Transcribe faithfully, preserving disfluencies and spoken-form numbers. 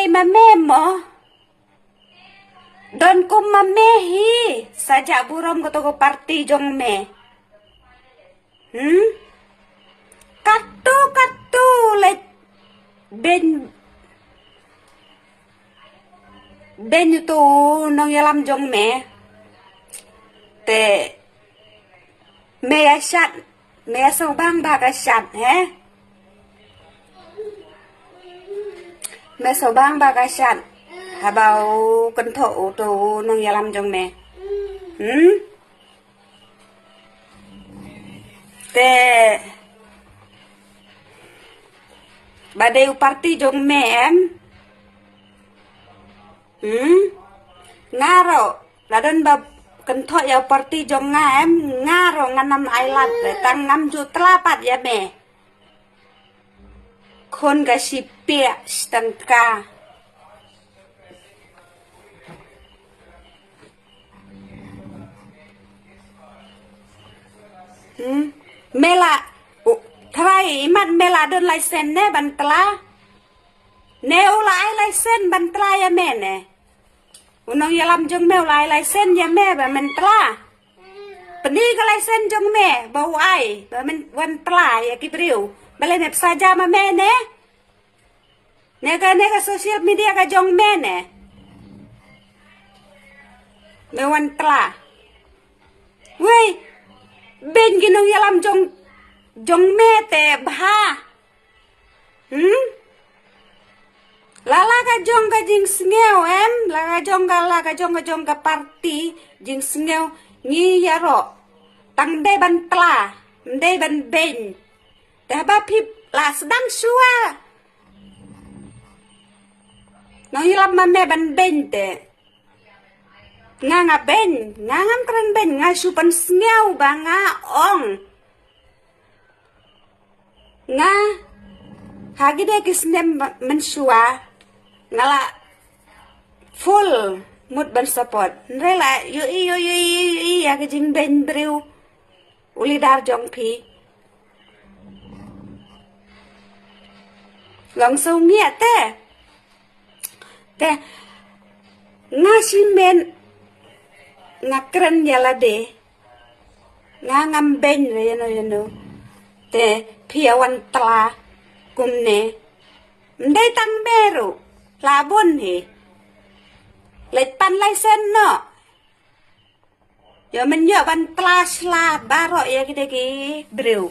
Ei, ma me mo. Don kum ma me hi. Sa jah burom kato ka party jong me. Hmm? Katu katu leit beiñ, beiñ uto u nongïalam jong me. Te me ïa shad, me ïa sngewbang ba ka shad, he? Me sngewbang ba ka shad haba u kynthoh uto u nongïalam jong me. Hmm? Te ba dei u party jong me em. Hmm? Nga ruh la don ba kynthoh ïa u party jong nga em, nga ruh ngan ym ailad, tang ngam ju tla pat ïa me. Khun ka shipiak stengka. Hmm? Me la, u, trai imat me la don license ne ban tla? Ne u la ai license ban tla ïa me ne? U nongïalam jong me u la ai license ïa me ba men tla? Pyni ka license jong me ba u ai ba men wan tla ïa ki briew. Balei me pynsaja ma me ne? Ne ka, ne ka social media ka jong me ne? Me wan tla. Wei, beiñ ki nongïalam jong, jong me te bha. Hmm? La la ka jong ka jingsngew em, la ka jong ka, la ka jong ka, jong ka party jingsngew ngi ïaroh. Tang dei ban tla, dei ban beiñ. Te haba phi la sdang shuwa. Nongïalam ma me ban beiñ te. Nga nga beiñ, nga ngam kren beiñ, nga shu pynsngew ba nga ong. Nga ha kide ki snem mynshuwa nga la full mut ban support. Hynrei la ïohi, ïohi, ïohi, ïohi ïa ka jingbeiñ briew u leader jong phi. Long sngewsih te. Te nga shimet nga kren ïa lade. Nga ngam beiñ re ïano ïano. Te phi ïa wan tla kumne. Ym dei tang me ruh, la bun hi. Leit pan license noh. Ïa men ïa ban tla sla baroh ïa kide ki briew.